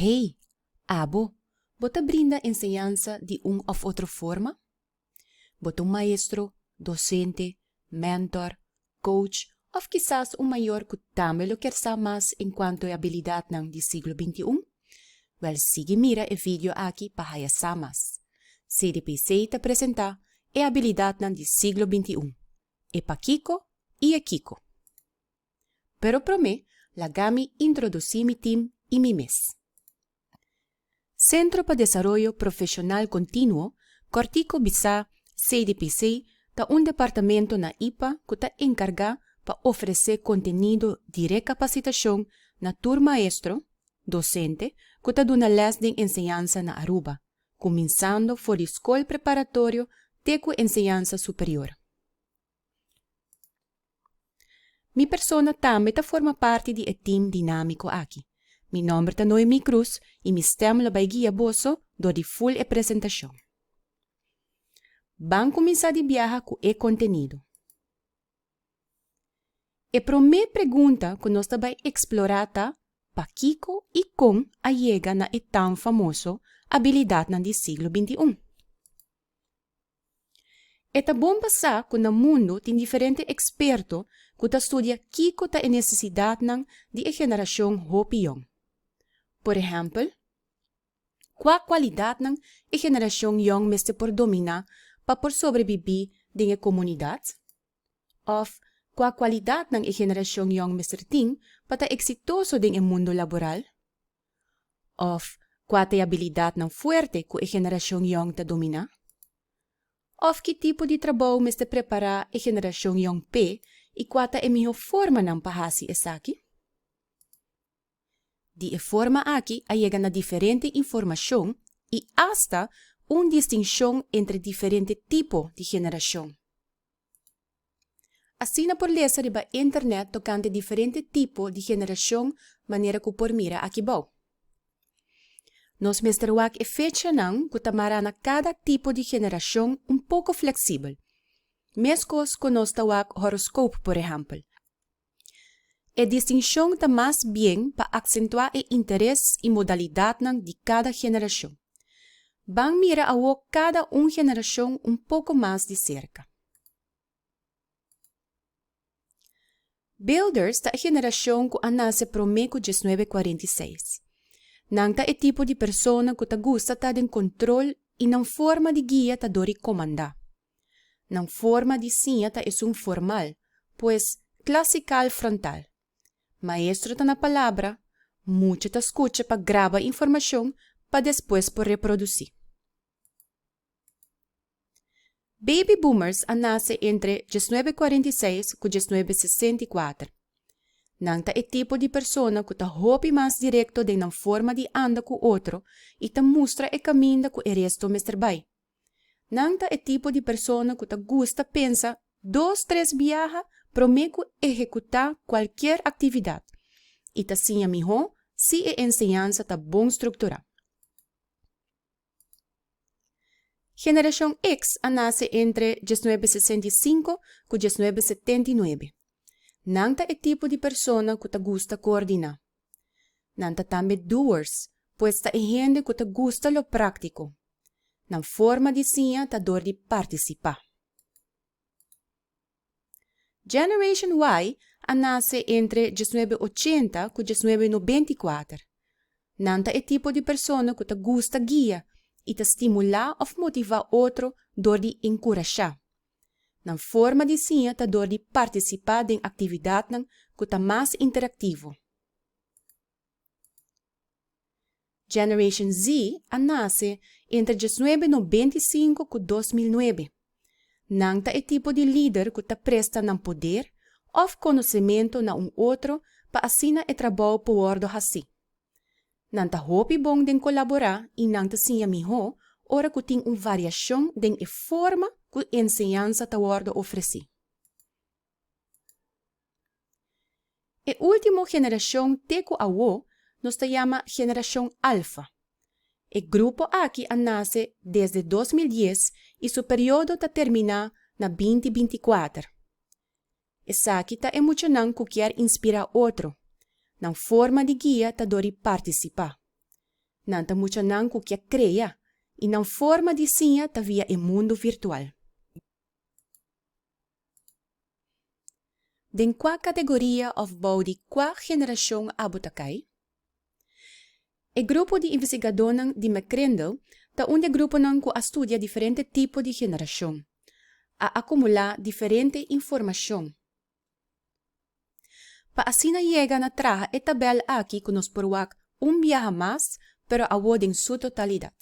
Hey, abo, bo ta brinda enseñansa di un òf otro forma? Bo ta un maestro, dosente, mentor, coach òf kisas un mayor ku tambe lo kier sa mas enkuanto e abilidatnan di siglo bintiun? Wèl sigui mira e video aki pa haya sa mas. CDPC ta presentá e abilidatnan di siglo bintiun, e pakiko i e kiko. Pero promé laga mi introdusí mi tim i mi mes. Sentro pa Desaroyo Profeshonal Kontinuo, kòrtiku bisá CDPC, ta un departamento na ipa ku ta enkargá pa ofresé kontenido di rekapasitashon na tur maestro, dosente, ku ta duna lès den enseñansa na Aruba, kuminsando for di skol preparatorio te ku enseñansa superior. Mi persona tambe ta forma parti di e tim dinámiko aki. Mi nòmber ta Noemí Cruz i mi stèm lo bai guia boso dor di ful e presentashon. Ban kuminsá di biaha ku e kontenido. E promé pregunta ku nos ta bai eksplorá ta pakiko i kon a yega na e tan famoso abilidatnan di siglo bintiun. E ta bon pa sa ku na mundu tin diferente eksperto ku ta studia kiko ta e nesesidatnan di e generashon hopi yòn. Por ehèmpel, kua kualidatnan e generashon yòn mester por dominá pa por sobrebibí den e komunidat? Òf kua kualidatnan e generashon yòn mester tin pa ta eksitoso den e mundu laboral? Òf kua ta e abilidatnan fuerte ku e generashon yòn ta dominá? Òf ki tipo di trabou mester prepará e generashon yòn p'e i kua ta e mihó formanan pa hasi esaki? Di e forma aki a yega na diferente informashon i asta un distinshon entre diferente tipo di generashon. Asina por lesa riba internet tokante diferente tipo di generashon manera ku por mira aki bou. Nos mester wak e fechanan ku ta mará na kada tipo di generashon un poko fleksibel, meskos ku nos ta wak horoskoop por ehèmpel. E distinshon ta mas bien pa aksentuá e interes i modalidatnan di kada generashon. Ban mira awor kada un generashon un poko mas di serka. Builders ta e generashon ku a nase promé ku diesnuebe kuarenta i seis. Nan ta e tipo di persona ku ta gusta ta den kontrol i nan forma di guia ta dor di komandá. Nan forma di siña ta esun formal, pues klasikal frontal. Maestro ta na palabra, mucha ta skucha pa graba informashon pa despues por reprodusí. Baby boomers a nase entre diesnuebe kuarenta i seis ku diesnuebe sesenta i kuater. Nan ta e tipo di persona ku ta hopi mas direkto den nan forma di anda ku otro i ta mustra e kaminda ku e resto mester bai. Nan ta e tipo di persona ku ta gusta pensa dos tres biaha promé ku ehekutá kualkier aktividat i ta siña mihó si e enseñansa ta bon strukturá. Generashon X a nase entre diesnuebe sesenta i sinku ku diesnuebe setenta i nuebe. Nan ta e tipo di persona ku ta gusta koordiná. Nan ta tambe doers, pues ta e hende ku ta gusta lo práktiko. Nan forma di siña ta dor di partisipá. Generation Y a nase entre diesnuebe ochenta ku diesnuebe nobenta i kuater. Nan ta e tipo di persona ku ta gusta guia i ta stimulá òf motivá otro dor di enkurashá. Nan forma di siña ta dor di partisipá den aktividatnan ku ta mas interaktivo. Generation Z a nase entre diesnuebe nobenta i sinku ku 2009. Nan ta e tipo di lider ku ta presta nan poder òf konosementu na un otro pa asina e trabou por wòrdu hasí. Nan ta hopi bon den kolaborá i nan ta siña mihó ora ku tin un variashon den e forma ku enseñansa ta wòrdu ofresí. E último generashon te ku awo nos ta yama generashon alfa. E grupo aki a nase desde 2010 i su periodo ta terminá na 2024. Esaki ta e muchanan ku kier inspirá otro. Nan forma di guia ta dor di partisipá. Nan ta muchanan ku ke krea i nan forma di siña ta via e mundu virtual. Den kua kategoria òf bou di kua generashon abo ta kai? E grupo di investigadónan di McCrindle ta un di e gruponan ku a studia diferente tipo di generashon. A akumulá diferente informashon. Pa asina yega na traha e tabèl aki ku nos por wak un biaha mas pero awo den su totalidat.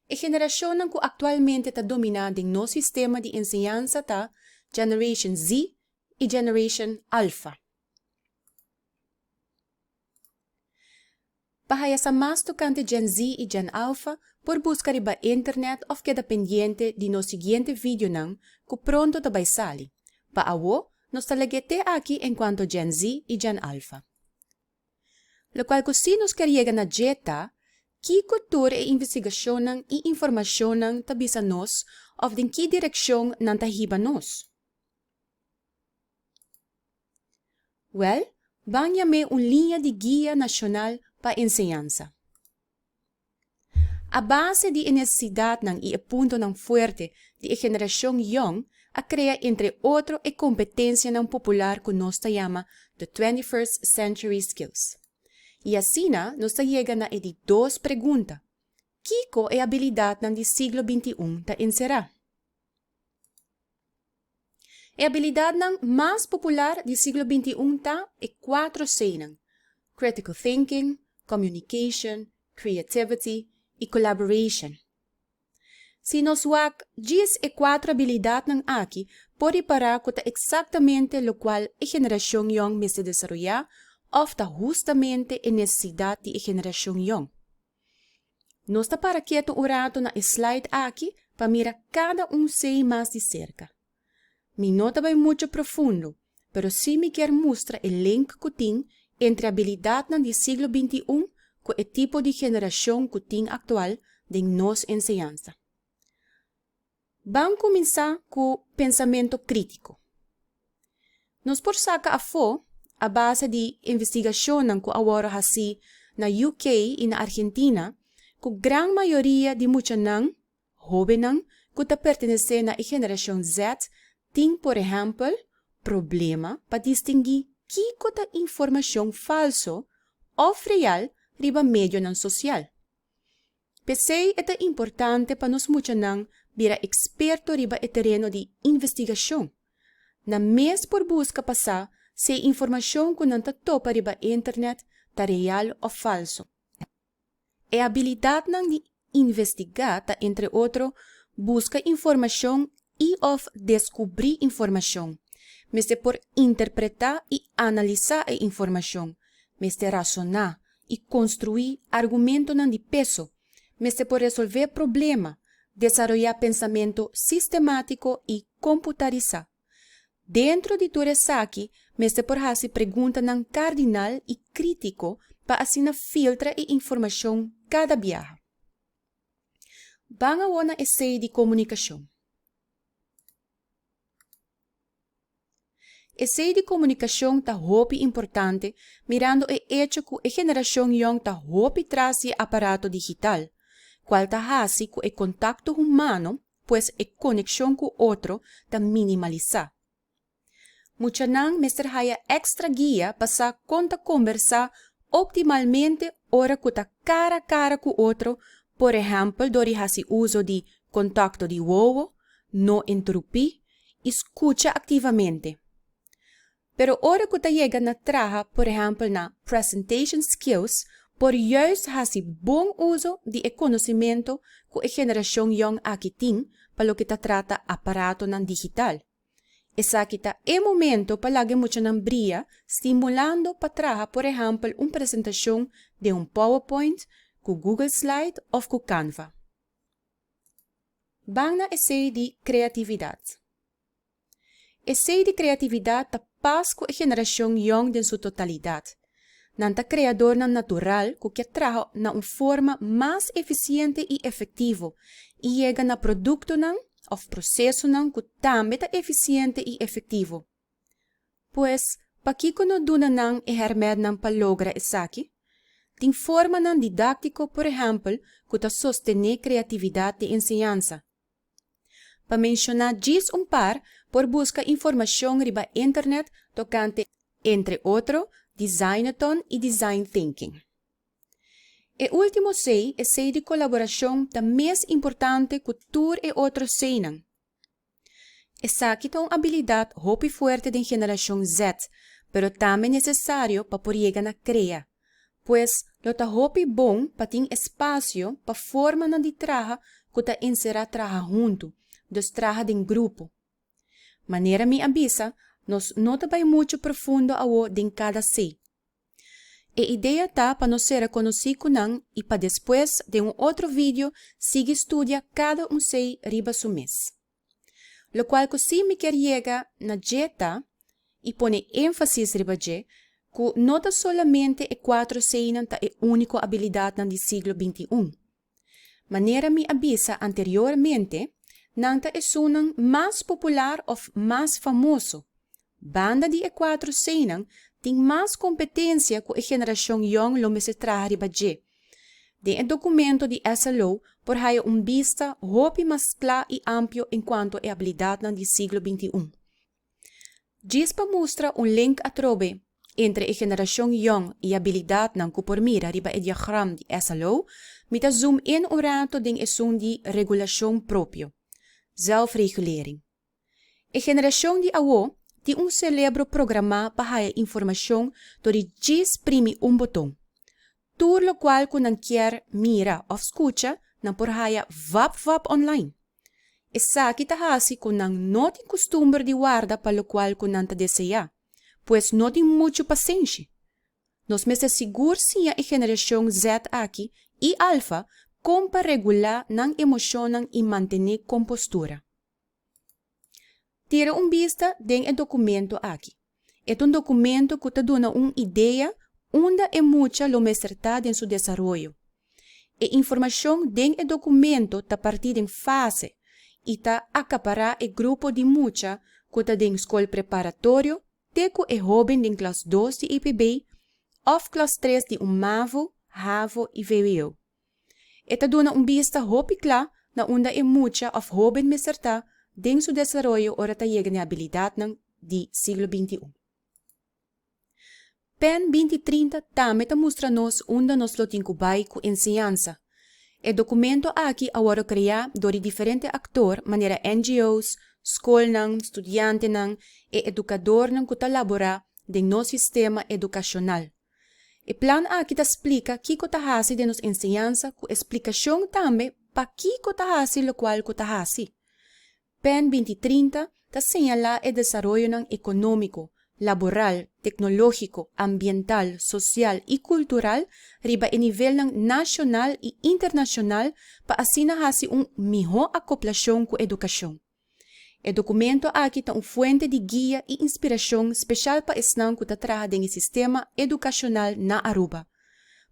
E generashonnan ku aktualmente ta dominá den nos sistema di enseñansa ta Generation Z i Generation Alpha. Pa haya sa mas tokante Gen Z i Gen Alpha, por buska riba internet òf keda pendiente di nos siguiente videonan ku pronto ta bai sali. Pa awo, nos ta lag'é te aki enkuanto Gen Z i Gen Alpha. Lokual ku sí nos kier yega na dje ta, kiko tur e investigashonnan i informashonnan ta bisa nos òf den ki direkshon nan ta hiba nos? Wèl, ban yam'é un liña di guia nashonal pa enseñansa. A base di e nesesidatnan i e puntonan fuerte di e generashon yòn a krea entre otro e kompetensianan popular ku nos ta yama The Twenty-First Century Skills. I asina nos ta yega na e di dos pregunta, Kiko e abilidatnan di siglo 21 ta enserá? E abilidatnan mas popular di siglo 21 ta e kuatro C'nan, Critical Thinking, Communication, Creativity i Collaboration. Si nos wak djis e kuatro abilidatnan aki por ripará ku ta eksaktamente lokual e generashon yòn mester desaroyá òf ta hustamente e nesesidat di e generashon yòn. Nos ta para ketu un ratu na e slide aki pa mira kada un sei mas di serka. Mi no ta bai mucho profundo, pero sí mi kier mustra e link ku tin entre abilidatnan di siglo 21 ku e tipo di generashon ku tin aktual den nos enseñansa. Ban kuminsá ku pensamentu krítiko. Nos por saka afó, a base di investigashonnan ku a wòrdu hasí na UK i na Argentina, ku gran mayoria di muchanan, hóbennan, ku ta pertenesé na e generashon Z tin, por ehèmpel, problema pa distinguí kiko ta informashon falso òf real riba medionan sosial. P'esei e ta importante pa nos muchanan bira eksperto riba e tereno di investigashon. Nan mes por buska pa sa si e informashon ku nan ta topa riba internet ta real òf falso. E abilidatnan di investigá ta entre otro buska informashon i òf deskubrí informashon. Mester por interpretá i analisá e informashon. Mester rasoná i konstruí argumentonan di peso, mester por resolvé problema, desaroyá pensamentu sistemátiko i komputarisá. Dentro di tur esaki mester por hasi preguntanan kardinal i krítiko pa asina filtra e informashon kada biaha. Ban awor na esei di komunikashon. Esei di komunikashon ta hopi importante mirando e echo ku e generashon yòn ta hopi tras di e aparato digital, kual ta hasi ku e kontakto humano, pues e konekshon ku otro, ta minimalisá. Muchanan mester haya èkstra guia pa sa kon ta kombersá optimalmente ora ku ta kara kara ku otro, por ehèmpel dor di hasi uso di kontakto di wowo, no interupí i skucha aktivamente. Pero ora ku ta yega na traha por ehèmpel na presentation skills por juist hasi bon uso di e konosimentu ku e generashon yòn aki tin pa loke ta trata aparatonan digital. Esaki ta e momento pa laga e muchanan bria stimulando pa traha por ehèmpel un presentashon den un PowerPoint, ku Google Slide òf ku Canva. Ban na esei di kreatividat. Esei di kreatividat ta pas ku e generashon yòn den su totalidat. Nan ta kreadornan natural ku ke traha na un forma mas efisiente i efektivo i yega na produktonan òf prosesonan ku tambe ta efisiente i efektivo. Pues, Pakiko no duna nan e hèrmèntnan pa logra esaki? Tin formanan didáktiko por ehèmpel ku ta sostené kreatividat den enseñansa. Pa menshoná djis un par, por buska informashon riba internet tokante entre otro Designathon i Design Thinking. E último C, e C di kolaborashon ta mes importante ku tur e otro Cnan. Esaki ta un abilidat hopi fuerte den generashon Z, pero tambe nesesario pa por yega na krea. Pues, lo ta hopi bon pa tin espasio pa formanan di traha ku ta enserá traha huntu, dus traha den grupo. Manera mi a bisa, nos no ta bai muchu profundo awo den kada C. E idea ta pa nos sera konosí ku nan i pa despues den un otro video sigui studia kada un C riba su mes. Lokual ku sí mi kier yega na dje ta, i pone énfasis riba dje, ku no ta solamente e kuatro C'nan ta e úniko abilidatnan di siglo bintiun. Manera mi a bisa anteriormente, nan ta esunnan mas popular òf mas famoso. Banda di e kuatro C'nan tin mas kompetensia ku e generashon yòn lo mester traha riba dje. Den e dokumento di SLO por haya un bista hopi mas kla i amplio enkuanto e abilidatnan di siglo bintiun. Djis pa mustra un link atrobe entre e generashon yòn i abilidatnan ku por mira riba e diagram di SLO, mi ta zoom in un rato den esun di regulashon propio, zelfregulering. E generashon di awo tin un selebro programá pa haya informashon dor di djis primi un boton. Tur lokual ku nan kier mira òf skucha nan por haya vap vap online. Esaki ta hasi ku nan no tin kustumber di warda pa lokual ku nan ta deseá, pues no tin muchu pasenshi. Nos mester sigur siña e generashon Z aki i Alfa kon pa regulá nan emoshonnan i mantené kompostura. Tira un bista den e dokumento aki. E ta un dokumento ku ta duna un idea unda e mucha lo mester ta den su desaroyo. E informashon den e dokumento ta partí den fase i ta akapará e grupo di mucha ku ta den skol preparatorio te ku e hóben den klas dos di EPB òf klas tres di un mavo, havo i vwo. E ta duna un bista hopi kla na unda e mucha òf hóben mester ta den su desaroyo ora ta yega na e abilidatnan di siglo bintiun. Pen binti trinta tambe ta mustra nos unda nos lo tin ku bai ku enseñansa. E dokumento aki a wòrdu kreá dor di diferente aktor manera NGO's, skolnan, studiantenan, e edukadornan ku ta laborá den nos sistema edukashonal. E plan aki ta splika kiko ta hasi den nos enseñansa ku e splikashon tambe pakiko ta hasi lokual ku ta hasi. Pen binti trinta ta señalá e desaroyonan ekonómiko, laboral, teknológiko, ambiental, sosial i kultural riba e nivelnan nashonal i internashonal pa asina hasi un mihó akoplashon ku edukashon. E dokumento aki ta un fuente di guia i inspirashon speshal pa esnan ku ta traha den e sistema edukashonal na Aruba.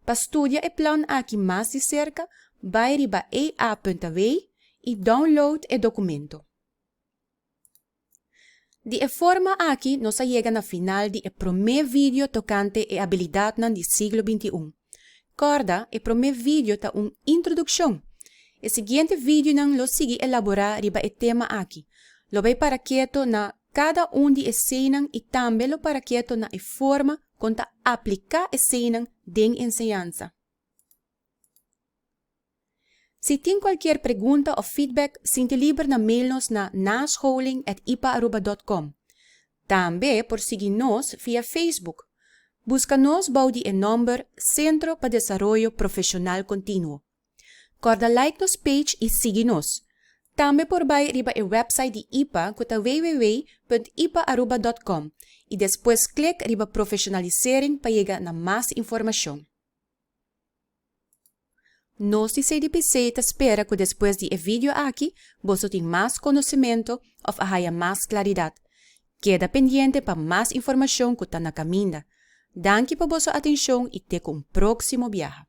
Pa studia e plan aki mas di serka, bai riba ea.w i download e dokumento. Di e forma aki nos a yega na final di e promé video tokante e abilidatnan di siglo bintiun. Kòrda, e promé video ta un introdukshon. E siguiente videonan lo sigui elaborá riba e tema aki. Lo bai para keto na kada un di e seinan i tambe lo para keto na e forma kon ta apliká e seinan den enseñansa. Si tin kualkier pregunta òf feedback, sinti liber na mail nos na nascholing at ipaaruba dòt com. Tambe por sigui nos via Facebook. Buska nos bou di e nòmber Sentro pa Desaroyo Profeshonal Kontinuo. Kòrda like nos page i sigui nos. Tambe por bai riba e website di ipa ku ta www punt ipaaruba dòt com i despues klik riba Profeshonalisering pa yega na mas informashon. Nos di CDPC ta spera ku despues di e video aki boso tin mas konosementu òf a haya mas klaridat. Keda pendiente pa mas informashon ku ta na kaminda. Danki pa boso atenshon i te ku un próksimo biaha.